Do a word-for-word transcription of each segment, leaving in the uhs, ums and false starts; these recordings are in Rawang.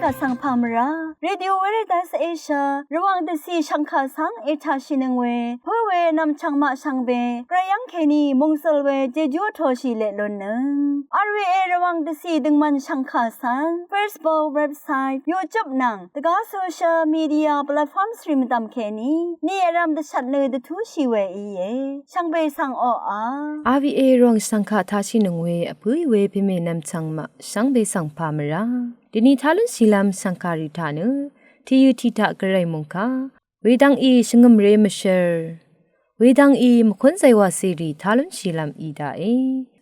Vsvng pà mvrá Radio Veritas Asia Rvwàng dvcì shv̀ngkà svng ètàshìnøng we pǿ we nv̀mchv̀ng maq shvngbe gvray yv́ng kèní mòngsøl we jejú vtōshì leq lunnøng. R V A Rvwàng dvcì døngmvn shv̀ngkà svng Facebook, website, YouTube nvng dvgá social media platforms rì mvdv̀m kèní ni vrv̄m dvshvt nø dvtúshì we íe. Shvngbe svng oqà R V A Rvwàng shv̀ngkà tashìnøng we vpǿì we pèmè nv̀mchv̀ng maq shvngbe svng pà mvrá dvni tá lúnshìlv́m shv̀ngkàrì taq nø tìyø̀ tiq taq gvray mòngkà wedvng í shvngø̀mré mvshvr wedvng í mvkúnzay wàcèrì tá lúnshìlv́m í daqe.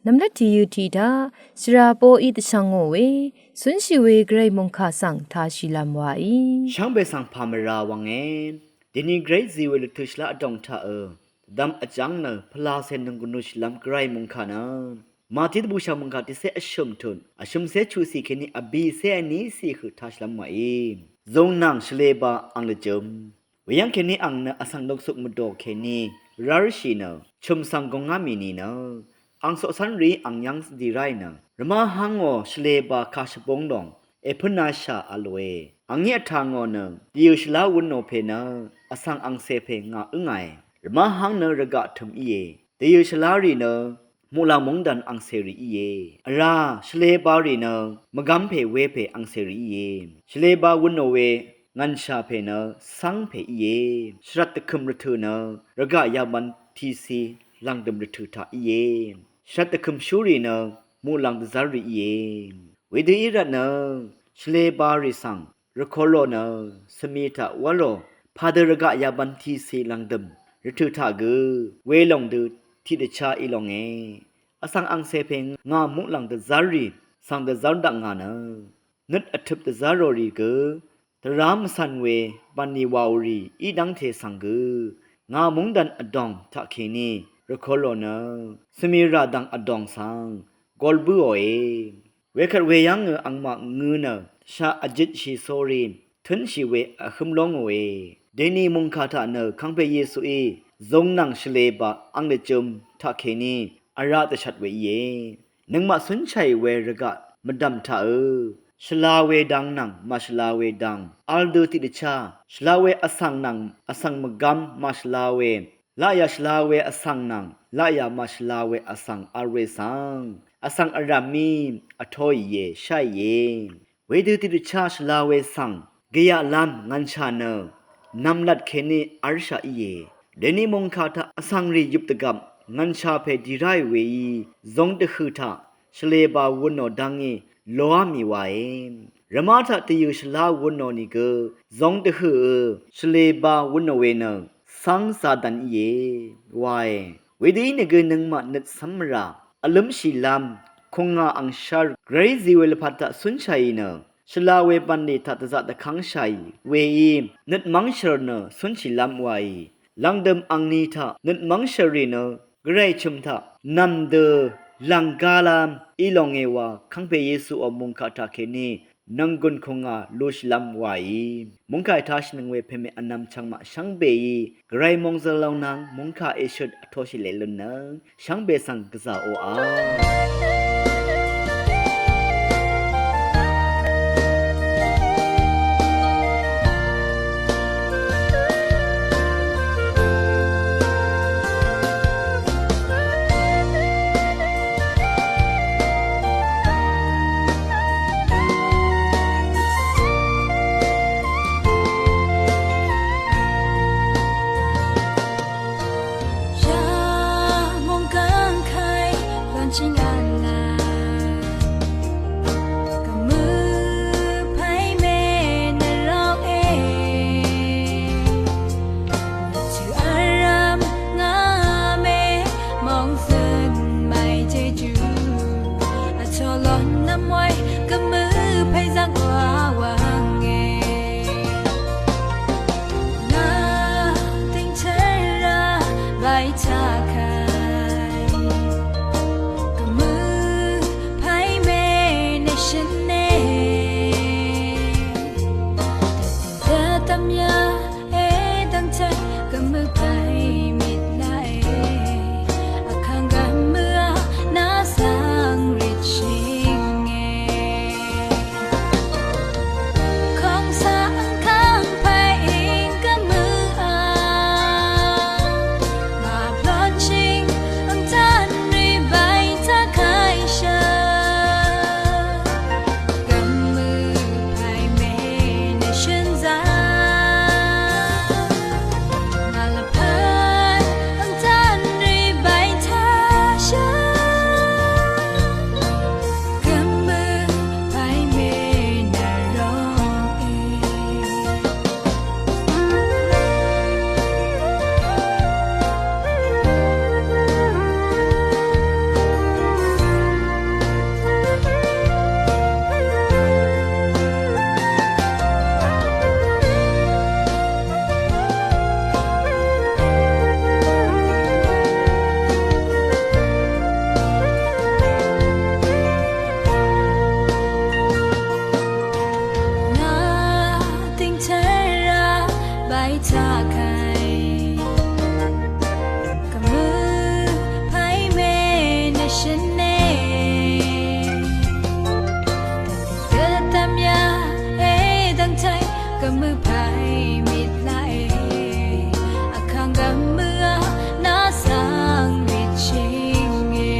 Nv̀mlat tìyø̀ tiq taq shvrà poqí dvshvngò we cúnshì we gvray mòngkà svng tashìlv́m waí shvngbe svng pà mvrá wvnge. Dvni gvray zí we lvtø̄ shvlá vdòng taqø dvdvm vjv́ng nø pvlacè nònggùn lúnshìlv́m gvray mòngkà nø Màtí dvbùshà mòngkà tiqcé vshø̀m tut vshø̀mcé chuqcì kèní vbìcé vnícì høq tashìlv́m wàí zūng nvng shvleba ang lvjø̄m. Weyv́ng kèní ang nø vsvng luksuk mvdò kèní rv́rshì nø chø̀m svng gùngá mì nìnø ang coqcv́nrìí ang yv́ng dì ráì nø rvmá há ngò shvleba kà shvbúng lòng èpǿnashà v̄l we. Angí vtà ngò nø dìyø̀ shvlá wūn nò pè nø vsvng angcè pè ngà ǿngàe. Rvmá háng nø rvgaq tø̀m íe. Dìyø̀ shvlá rì nø muqlàng móngdàn angcèrì íe. Vrá shvleba rì nø mvgv́m pè wepè angcèrì íe. Shvleba wūn nò we ngv̀nshà pè nø cv́ng pè íe. Shvrvt dvkø̀m rvtø̀ nø rvgaq yabvn tiqci lv̀ngdø̀m rvtø̀ taq íe. Shvrvt dvkø̀m shúrì nø muqlàng dvzv́rrì íe. Wedø í rvtnø shvleba rì svng rvkolo nø svmi taq wv́lo padø rvgaq yabvn tiqcì lv̀ngdø̀m rvtø̀ taq gø welòng dø tiqdvchá í longe. Vsvng angcè pè ngà muqlàng dvzv́rrì svng dvzv́r dakngà nø nøt vtøp dvzv́rò rì gø dvrá mvcv̀n we bv̀nlì wàò rì í dv́ngte svng gø ngà móngdàn vdòng taqkèní rvkolo nø svmi rà dv̀ng vdòng svng gol bǿòe. Wekvt weyv́ngø angmaq ngø̄ nø shaq vjøtshì sórí tǿnshì we vhǿm lóngòe. Dèni mòngkà taq nø kàngpè Yesuí zūng nvng shvleba ang lvjø̄m taqkèní vrá dvshvt we íe. Nøngmaq cúnshàì we rvgaq mvdv̀m taqø̄ shvla we dang nvng màshvla we dang vl dø tiqdvchá shvla we vsvng nvng vsvng mvgv́m màshvla we laqyà shvla we vsvng nvng laqyà màshvla we vsvng vl we svng vsvng vrv̀mí vtóìe sháìe. Wedø tiqdvchá shvla we svng gvyaqlv́m ngv̀nshà nø nv̀mlat kèní v́rshà íe. Dèni mòngkà taq vsvngrì yøp dvgvp ngv̀nshà pè dì ráì weí zūng dvhø̀ taq shvleba wūn nò dv́ngí loá mì wae. Rvmá taq dvyø̀ shvlá wūn nò nìgø zūng dvhø̀ø shvleba wūn nò we nø cv́ng zadvn íe wae. Wedø ínìgø nøngmaq nøt cv́m mvrà vlǿmshìlv́m kùngà angshv́r gvray zí we lvpat taq cúnshàì nø shvla we bv̀nlì taq dvzaq dvkv́ngshàì weí nøt mv́ngshø̀r nø cúnshìlv́m waì. Lv̀ngdø̀m angni taq nøt mv́ngshø̀rrì nø gvray chø̀m taq nv̀m dø lv̀nggalv́m í longe wa kàngpè Yesuò mòngkà taqkèní nònggùn kùngà lúshìlv́m waì. Mòngkà ètashìnøng we pèmè vnvm chvngmaq shvngbeí gvray mòngzøl lóngnvng mòngkà èshøt vtoshì leq lunnøng shvngbe svng gvzà oqà. Yamungkangkai lanching anga Taqkay kvmø pay me nvshøne. Gvtam ya e dvngtay kvmø pay mit la e. Akang kvmø a nasang mit ching e.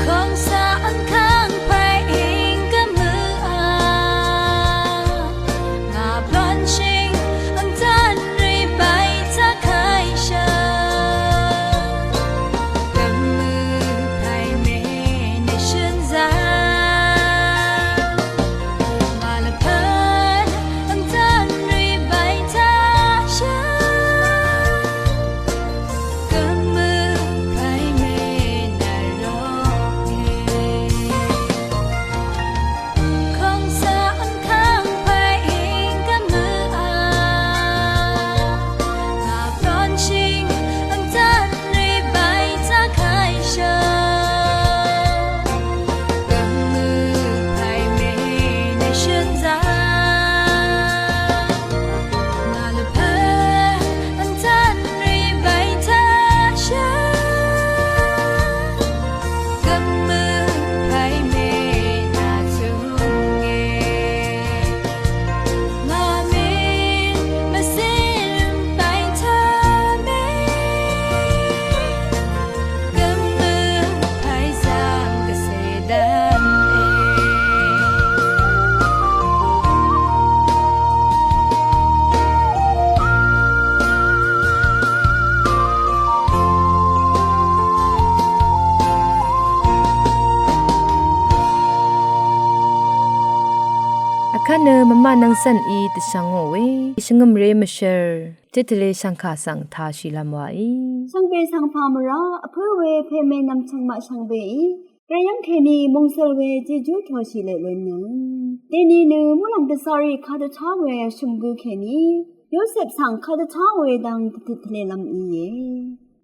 Kongsa angkang pay ing kvmø a. Ngà blonshing angtan rì bay taq kaishø. Gvmø pay me nvshøn za. Ngà lvpøn angtan rì bay taq shø. Gvmø pay me nvro e. Kongsa angkang pay ing kvmø a. Ngà blonshing angtan rì bay taq kaishø. Gvmø pay me nvshøn za. Ngà lvpøn angtan rì bay taq shø. Gvmø pay me nà zung e. Ngà me mvsøl bay taq me. Gvmø pay zang gvse dvm e. Vkvt nø mvmaq nvng cv̀n í dvshvngò we shvngø̀mré mvshvr tiq tvlé shvngkà svng tāshìlv́m wàí. Shvngbe svng pà mvrá vpǿ we pème nv̀mchv̀ng maq shvngbeí gvray yv́ng kèní mòngsøl we jejú tòshì leq lún nø dèni nø muqlàng dvzarì kadvchá we vshø̀m gø kèní Yosep svng kadvchá we dang dvtit tvlelv́m íe.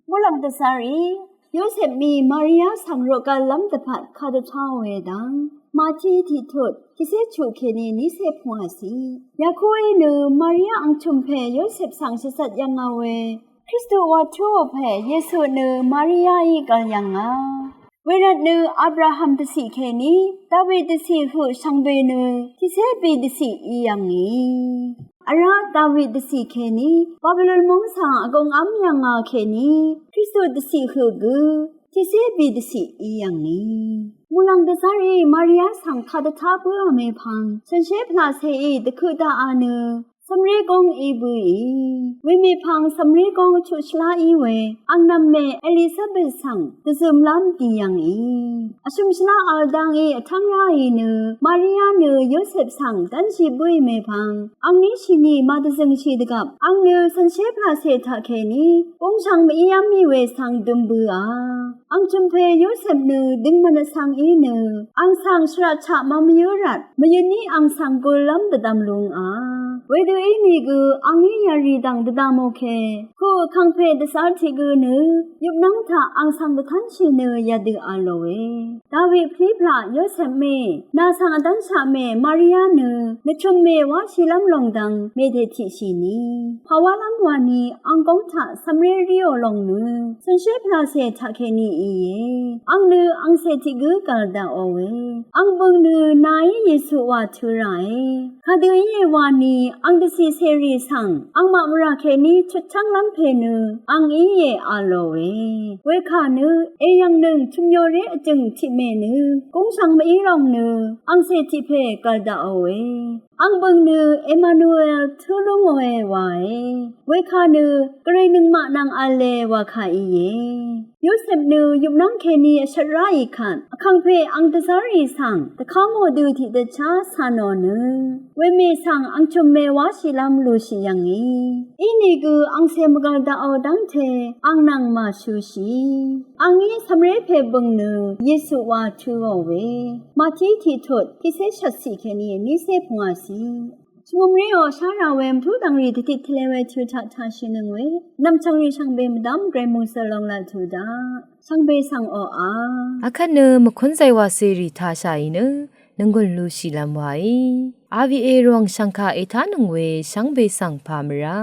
Muqlàng dvzarì Yosep mì Maria svng roqgvllv́m dvpvt kadvchá we dang Mati tiqtut tiqcé chuq kèní nícé pungàcì. Yakuí nø Maria angchø̀m pè Yosep svng shvzvt yv̀ngà we Kristu wa tǿò pè Yesu nø Mariaí gvl yv̀ngà. Wervt nø Abraham dvciq kèní David dvciq høq shvngbe nø tiqcé bì dvciq í yv̀ngì. Vrá David dvciq kèní Babilon móng svng vgōng v́m yv̀ngà kèní Kristu dvciq høq gø tiqcé bì dvciq í yv̀ngì. Muqlàng dvzarì Maria svng kadvtá bǿà mèpvng shànshér pvlacèí dvkøq daqà nø cv̀mré góng í bǿì. Wemèpvng cv̀mré góng vchuq shvlá í we angnv̄m mè Elizabeth svng dvzømlv́m dì yv̀ngì. Vshø̀m shvlá vl dangí vtv́ng ráì nø Maria nø Yosep svng dv́nshì bǿì mèpvng angní shìnì màdvzø̀ngshì dvgvp ang nø cv̀nshér pvlacè taqkèní gúngshvng mvíyv́m mì we svng døm bøà. Angchø̀m pè Yosep nø døngmvn vsvng í nø ang svng shvraq chaq mvmvyǿ rvt mvyøní ang svng gullv́m dvdvm lúngà. Wedø ínìgø angí yarì dv̀ng dvdvmò ke kuq vkàngpè dvzvr tiq gø nø yupnv́ng taq ang svng dvtv́nshì nø yadø v̄lòe. David pvlí pvlaq Yosep mè nà svng vdv́nshaq mè Maria nø nvchø̀m mè wáshìlv́m lòng dvng mèdè tiqshì ni pàwálv́m wani ang góng taq cv̀mré ríò lòng nø cv̀nshér pvlacè taqkèní íe. Ang nø angcè tiq gǿ gv̀l daqòe. Ang bø̀ng nø nàí Yesu wà tø̄ ràe. Kadø íe wani ang dvcì cèrì svng angmaq mvrà kèní chutchv́nglv́m pè nø ang íe a lòe. Wekà nø èyv̀ngnøng chø̀myoré vjø̀ng tiqmè nø gúngshvng mví lòng nø angcè tiq pè gv̀l daqòe. Ang bø̀ng nø Emanuel tǿ lú ngòe wae. Wekà nø gvray nøngmaq nvng v̄le wa kà íe. Yosep nø yupnv́ng kèní vshvt ráì kvt vkàngpè ang dvzv́rì svng dvkv́mò dø tiqdvchá cà nò nø wemè svng angchø̀m mè wáshìlv́m lushì yv̀ngì. Inìgø angcè mvgv̀l daqò dv́ngte ang nvng màshøshì. Angí cv̀mré pè bø̀ng nø Yesu wa tø̄ò we. Màtí tiqtut tiqcé shvtcì kèní nícé pungàcì. Shvngø̀mré ò shá rà we mvpú dv̀ngrì dvtit tvle we tø̄ taq tashìnøng we nv̀mchv̀ngrì shvngbe mvdv́m gvray mòngsøl long laq tuq daq. Shvngbe svng oqà. Akvt nø mvkúnzay wacèrì tashàì nø nvnggùn lushìlvm waí. R V A Rvwàng shvngkà ètánøng we shvngbe svng pà mvrá.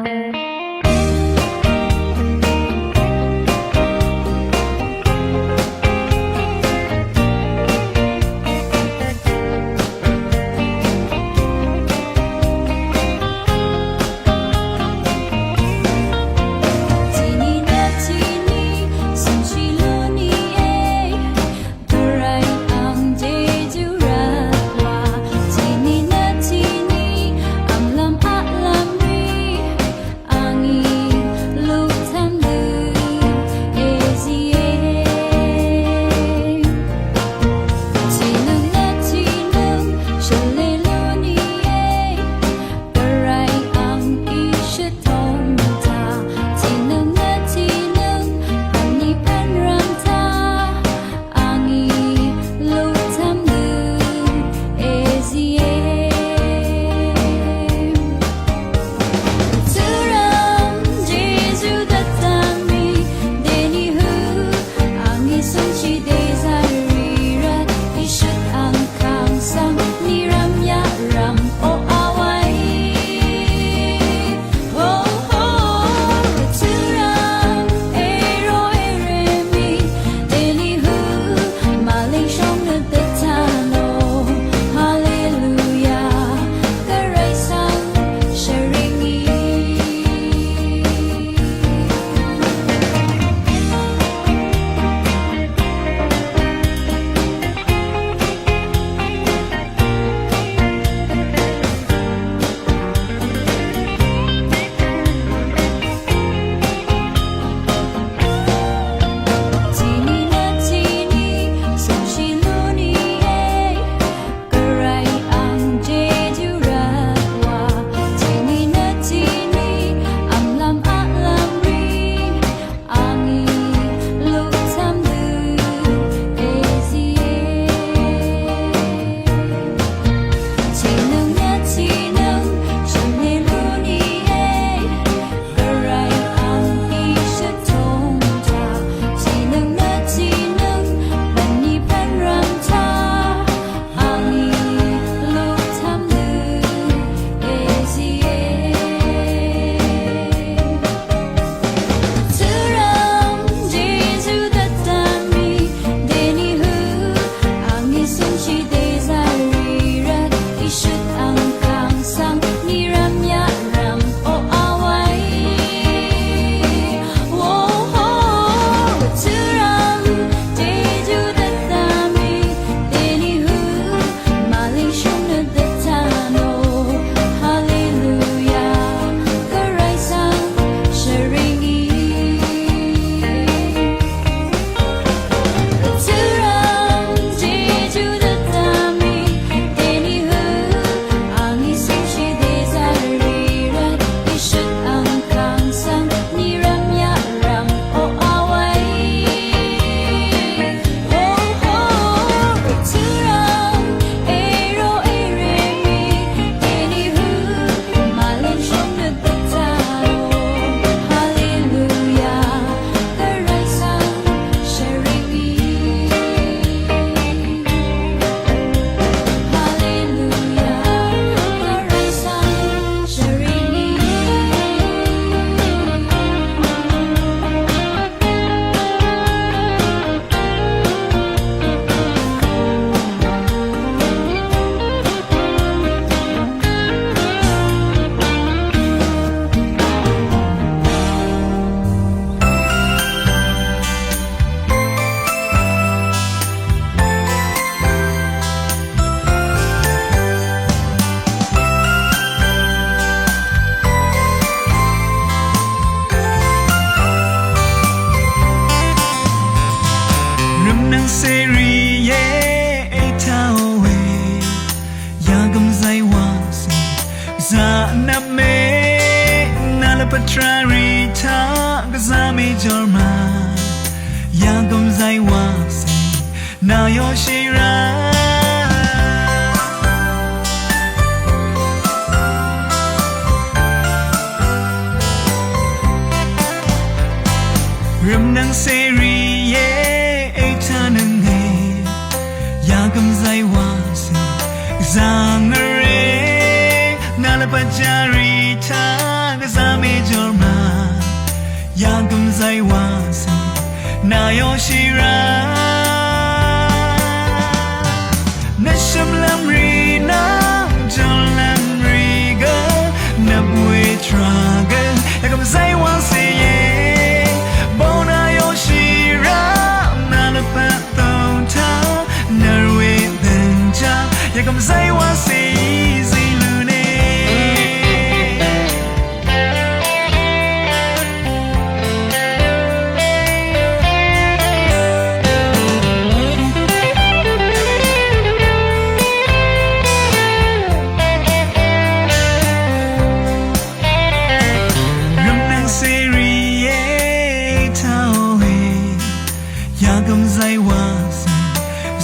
Rømnvng seri ye eita owe, yagvm zai wasi, za name, nalapatra rita, gazame jorma, yagvm zai wasi, na yoshira. Rømnvng seri ye eitanvng e, yagvm zai wasi, Pvjari taq gvzà mèjor ma yagvmzay wàsì nà yoshira. Nvshø̀mlv́m rì nvng jùlv́m rì gø nvbwe tvrà gø yagvmzay wàsì ye. Bø̀n nà yoshira nà lvpat tø̀n taq nvrwe dvnja yagvmzay wàsì zí lúne. Rvmnvng seri e tao e yagvmzay wàsì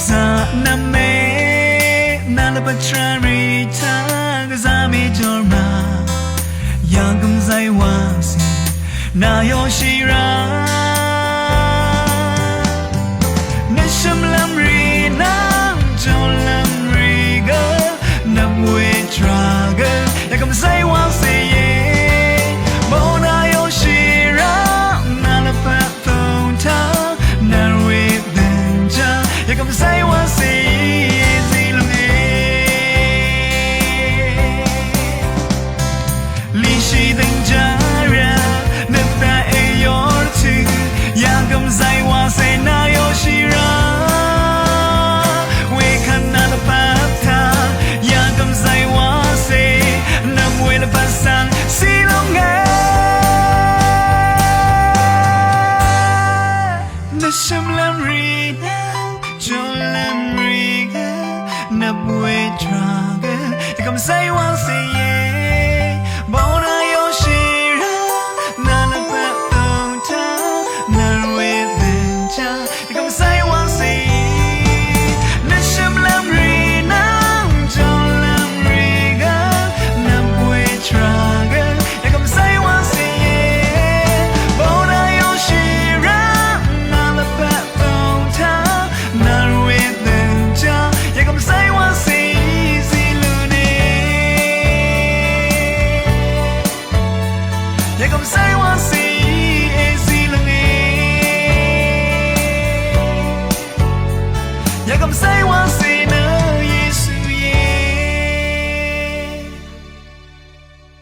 zà nvme nà lvpat tvrà rì taq gvzà mèjor ma yagvmzay wàsì nà yoshira. Nvshø̀mlv́m rì nvng jùlv́m rì gø nvbwe tvrà gø yagvmzay wàsì ye. Bø̀n nà yoshira nà lvpat tø̀n taq nvrwe dvnja yagvmzay wàsì zí lúne. Lishì dvngjá rvt nø taq èyor tø̀ yagvmzay wàsì nà yoshira. Wekvt nà lvpat taq yagvmzay wàsì nvmwe lvpat svng zí lúnge. Nvshø̀mlv́m rì nvng jùlv́m rì gø nvbwe tvrà gø yagvmzay wàsì ye. Bø̀n nà yoshira nà lvpat tø̀n taq nvrwe dvnja yagvmzay wàsì. Nvshø̀mlv́m rì nvng jùlv́m rì gø nvbwe tvrà gø yagvmzay wàsì ye. Bø̀n nà yoshira nà lvpat tø̀n taq nvrwe dvnja yagvmzay wàsì zí lúne. Yagvmzay